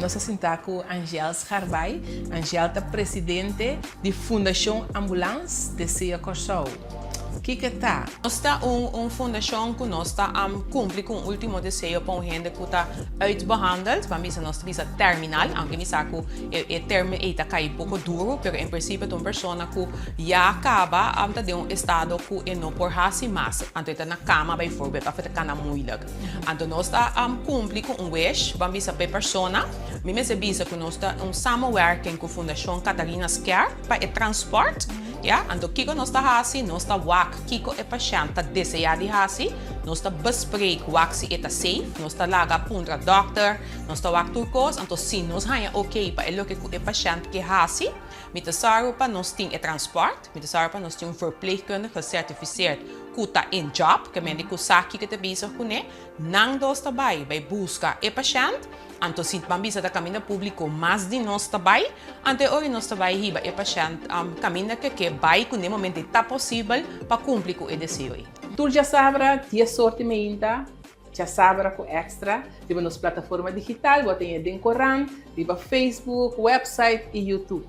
Nos a sinta ku Angel Scharbaai. Angel ta presidente di Fundashon Ambulans Deseo Kòrsou. Kiko ta? Nos ta un fundashon ku nos ta kumpli ku un último deseo pa un hende ku ta uitbehandeld, pa bisa nos ta bisa terminal, aunke mi sa ku e term ei ta kai poko duru, pero en prinsipio ta un persona ku ya kaba ta den un estado ku e no por hasi mas, anto e ta na kama bijvoorbeeld òf e ta kana moeilijk. Anto nos ta kumpli ku un wish, ban bisa pa e persona, mi mester bisa ku nos ta un samenwerking ku Fundashon Catharina's Care pa e transport, ya, anto kiko nos ta hasi, nos ta wak kiko e pashènt ta deseá di hasi, nos ta bespreek wak si e ta safe, nos ta laga puntra dòkter, nos ta wak tur kos, anto si nos haña oké pa e loke ku e pashènt ke hasi, mi ta sòru pa nos tin e transport. Mi ta sòru pa nos tin un verpleegkundige gecertificeerd ku ta in job, ke mende ku sa kiko ta bezig kuné. Nan dos ta bai bai buska e pashènt, anto si ban bisa ta kaminda públiko mas di nos ta bai, anto e ora nos ta bai hiba e pashènt kaminda ke ke bai ku n'e momento ei ta posibel pa kumpli ku e deseo ei. Tur djasabra dies or di meinta, djasabra ku Extra riba nos plataforma digital, bo ta haña den korant, riba Facebook, website i YouTube.